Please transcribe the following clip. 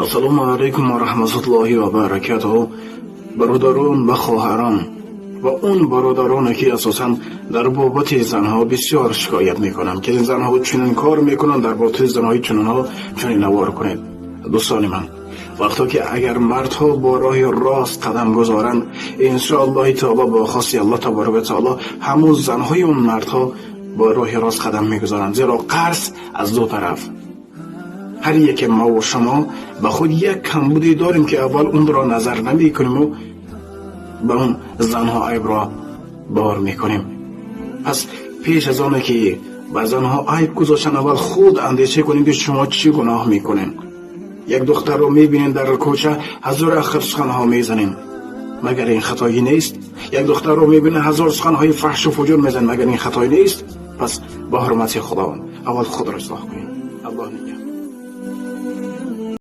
Ассалому алайкум ва раҳматуллоҳи ва баракатуҳ. Бародарон ва хоҳарон ва он бародароне, ки асосан дар бобати занҳо бисёр шикоят мекунанд, ки занҳо чунин кор мекунанд, дар бобати занҳои чунинҳо чунин навор кунед. Дӯстони ман, вақто ки агар мардҳо бо роҳи рост қадам гузоранд, иншоаллоҳи таоло, бо хости Аллоҳ таборака ва таоло, ҳамун занҳои он мардҳо бо роҳи рост қадам мегузоранд, зеро қарз аз ду тараф. Ҳар яке мову шумо ба худ як камбуде дорем, ки аввал онро назар намекунему ба он занҳо айбро бор мекунем. Пас пеш аз оне ки ба занҳо айб гузоштан, аввал худ андеша кунем, ки шумо чӣ гуноҳ мекунем. Як духтарро мебинем дар кӯча, ҳазор ахир суханҳо мезанем, магар ин хатоӣ нест? Як духтарро мебинем, ҳазор суханҳои фаҳшу фуҷур мезанем, магар ин хатоӣ нест? Пас ба ҳурмати Худованд аввал худро ислоҳ кунем. Аллоҳ нигаҳ.